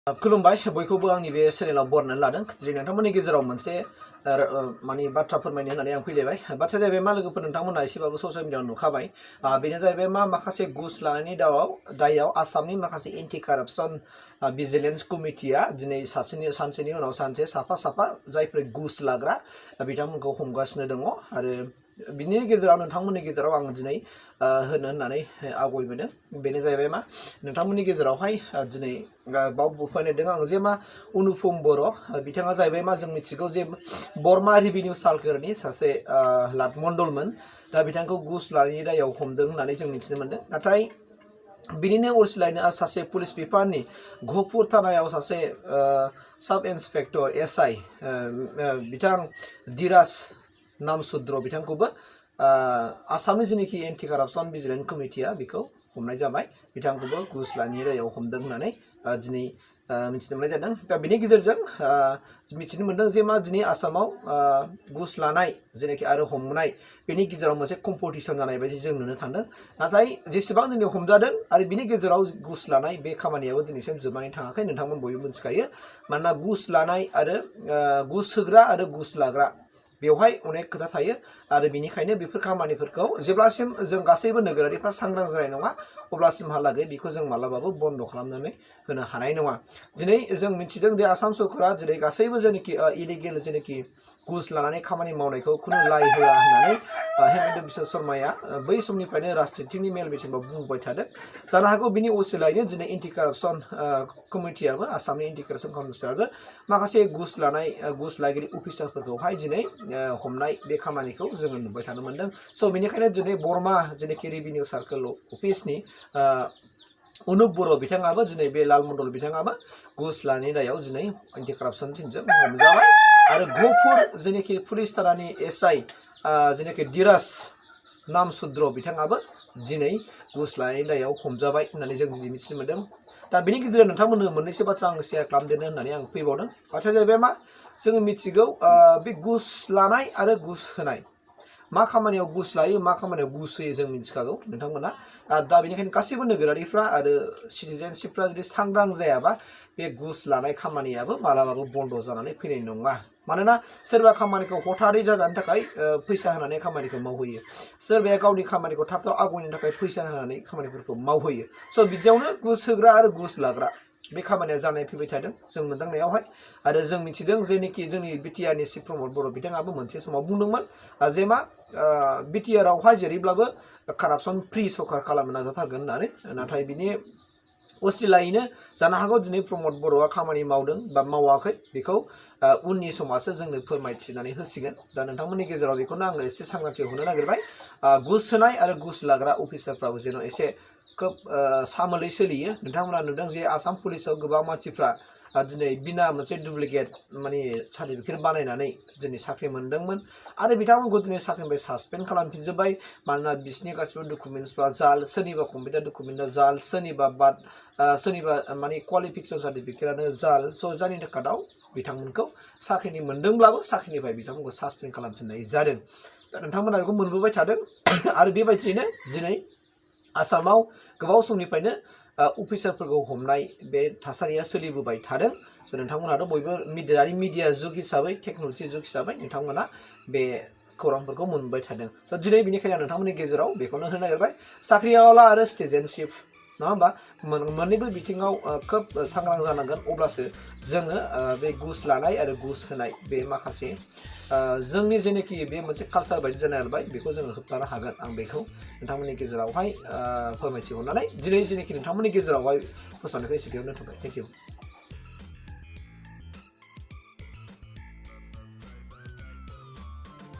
खुलुमबाय बयखौबो आंनि बे चेनेलाव बरायनानै लादों दिनै नोंथांमोननि गेजेराव मोनसे माने बाथ्रा फोरमायनो होननानै आं फैलायबाय बाथ्राया जाहैबाय मा लोगोफोर नोंथांमोना एसेबाबो ससियेल मिडियाआव नुखाबाय बेनो जाहैबाय मा माखासे घुस लानायनि दायाव आसामनि माखासे एन्टि कारापसन भिजिलेन्स कमिटिया दिनै सानसेनि उनाव सानसे साफा जायफोर घुस लाग्रा बिथांमोनखौ हमगासिनो दङ आरो बिनि गेजेराव नोंथांमोननि गेजेराव आं दिनै होनो होननानै आवगायबोदों बेनो जाहैबाय मा नोंथांमोननि गेजेरावहाय दिनै बाव बुफायनायदों आं जे मा अनुपम बर' बिथाङा जाहैबाय मा जों मिथिगौ जे बर्मा रेभिनिउ सार्कलनि सासे लाटमण्डलमोन दा बिथांखौ घुस लानायनि दायाव हमदों होननानै जों मिथिनो मोनदों नाथाय बिनिनो अरसिलायनो सासे पुलिस बिफाननि गहपुर थानायाव सासे साब इन्सपेक्टर SI बिथां धीराज नामसुद्र बिथांखौबो आसामनि जेनेखि एन्टि कारापसन भिजिलेन्स कमिटिया बेखौ हमनाय जाबाय बिथांखौबो घुस लानायनि दायाव हमदों होननानै दिनै मिथिनो मोननाय जादों दा बिनि गेजेरजों मिथिनो मोनदों जे मा दिनै आसामाव घुस लानाय जेनेखि आरो हमनाय बेनि गेजेराव मोनसे कम्पिटिसन जानाय बायदि जों नुनो थांदों नाथाय जेसेबां दिनै हमजादों आरो बिनि गेजेराव घुस लानाय बे खामानियाबो दिनैसिम जोबनानै थाङाखै नोंथांमोन बयबो मिथिखायो मानोना घुस लानाय आरो घुस होग्रा आरो घुस लाग्रा बेवहाय अनेक खोथा थायो आरो बिनिखायनो बेफोर खामानिफोरखौ जेब्लासिम जों गासैबो नोगोरारिफ्रा सांग्रां जानाय नङा अब्लासिमहालागै बेखौ जों मालाबाबो बन्द खालामनानै होनो हानाय नङा दिनै जों मिथिदों दि आसाम सरकारा दिनै गासैबो जेनेखि इलिगेल जेनेखि घुस लानानै खामानि मावनायखौ खुनु लाय होआ होननानै हेमन्त बिश्व शर्माया बै समनिफ्रायनो राजनितिनि मेल मिटिंआव बुंबाय थादों जानो हागौ बिनि असिलायैनो दिनै एन्टि कारापसन कमिटियाबो आसामनि एन्टि कारापसन कमिटियाबो माखासे घुस लानाय घुस लागिरि अफिसारफोरखौहाय दिनै हमनाय बे खामानिखौ जोङो नुबाय थानो मोनदों स' बेनिखायनो दिनै बर्मा जेनेखि रेभिनिउ सार्कल अफिसनि अनुप बर' बिथाङाबो दिनै बे लालमण्डल बिथाङाबो घुस लानायनि दायाव दिनै एन्टि कारापसन टिमजों हमजाबाय आरो गहपुर जेनेखि पुलिस थानानि SI जेनेखि धीराज नामसुद्र बिथाङाबो दिनै घुस लानायनि दायाव हमजाबाय होननानै जों दिनै मिथिनो मोनदों दा बेनि गेजेराव नोंथांमोननो मोननैसो बाथ्रा आं शेयार खालामदेरनो होननानै आं फैबावदों बाथ्राया जाहैबाय मा जोङो मिथिगौ बे घुस लानाय आरो घुस होनाय मा खामानियाव घुस लायो मा खामानियाव घुस होयो जों मिथिखागौ नोंथांमोना दा बेनिखायनो गासैबो नोगोरारिफ्रा आरो सिटिजेनशिपफ्रा जुदि सांग्रां जायाबा बे घुस लानाय खामानियाबो मालाबाबो बन्द जानानै फैनाय नङा मानोना सोरबा खामानिखौ हथारै जाजानो थाखाय फैसा होनानै खामानिखौ मावहोयो सोरबाया गावनि खामानिखौ थाब आवगायनो थाखाय फैसा होनानै खामानिफोरखौ मावहोयो स' बिदियावनो घुस होग्रा आरो घुस लाग्रा बे खामानिया जानाय फैबाय थादों जों मोनदांनायावहाय आरो जों मिथिदों जेनेखि जोंनि बिटिआरनि चिफ प्रमद बर' बिथाङाबो मोनसे समाव बुंदोंमोन जे मा बिटिआरआवहाय जेरैब्लाबो कारापसन फ्रि सरकार खालामनो नाजाथारगोन होननानै नाथाय बिनि असिलायैनो जानो हागौ दिनै प्रमद बर'आ खामानि मावदों बा मावाखै बेखौ उननि समासो जोंनो फोरमायथिनानै होसिगोन दा नोंथांमोननि गेजेराव बेखौनो आङो एसे सांग्रांथि होनो नागिरबाय घुस होनाय आरो घुस लाग्रा अफिसारफ्राबो जेन' एसे खोब सामोलै सोलियो नोंथांमोना नुदों जे आसाम पुलिसाव गोबां मानसिफ्रा दिनै बिना मोनसे डुप्लिकेट माने सार्टिफिकेट बानायनानै दिनै साख्रि मोनदोंमोन आरो बिथांमोनखौ दिनै साख्रिनिफ्राय सासपेन्ड खालामफिनजोब्बाय मानोना बिसिनि गासिबो डकुमेन्टसफ्रा जाल सोरनिबा कम्पिउटार डकुमेन्टआ जाल सोरनिबा माने क्वालिफिकेसन सार्टिफिकेटआनो जाल स' जायनि थाखाय बिथांमोनखौ साख्रिनि मोनदोंब्लाबो साख्रिनिफ्राय बिथांमोनखौ सासपेन्ड खालामफिननाय जादों दा नोंथांमोना बेखौ मोनबोबाय थादों आरो बेबायदियैनो दिनै आसामाव गोबाव समनिफ्रायनो अफिसारफोरखौ हमनाय बे थासारिया सोलिबोबाय थादों स' नोंथांमोनाथ' बयबो मिडिया जुग हिसाबै टेक्न'लजि जुग हिसाबै नोंथांमोना बे खौरांफोरखौ मोनबाय थादों स' दिनै बेनिखायनो आं नोंथांमोननि गेजेराव बेखौनो होनो नागिरबाय साख्रिआवला आरो सिटिजेनशिप नङा होमबा मोननैबो बिथिङाव खोब सांग्रां जानांगोन अब्लासो जोङो बे घुस लानाय आरो घुस होनाय बे माखासे जोंनि जेनेखि बे मोनसे कालचार बायदि जानाय बेखौ जोङो होबथानो हागोन आं बेखौ नोंथांमोननि गेजेरावहाय फोरमायथिहरनानै दिनै जेनेखि नोंथांमोननि गेजेरावहाय फोसावनायखौ एसेयावनो दोनथ'बाय थेंक इउ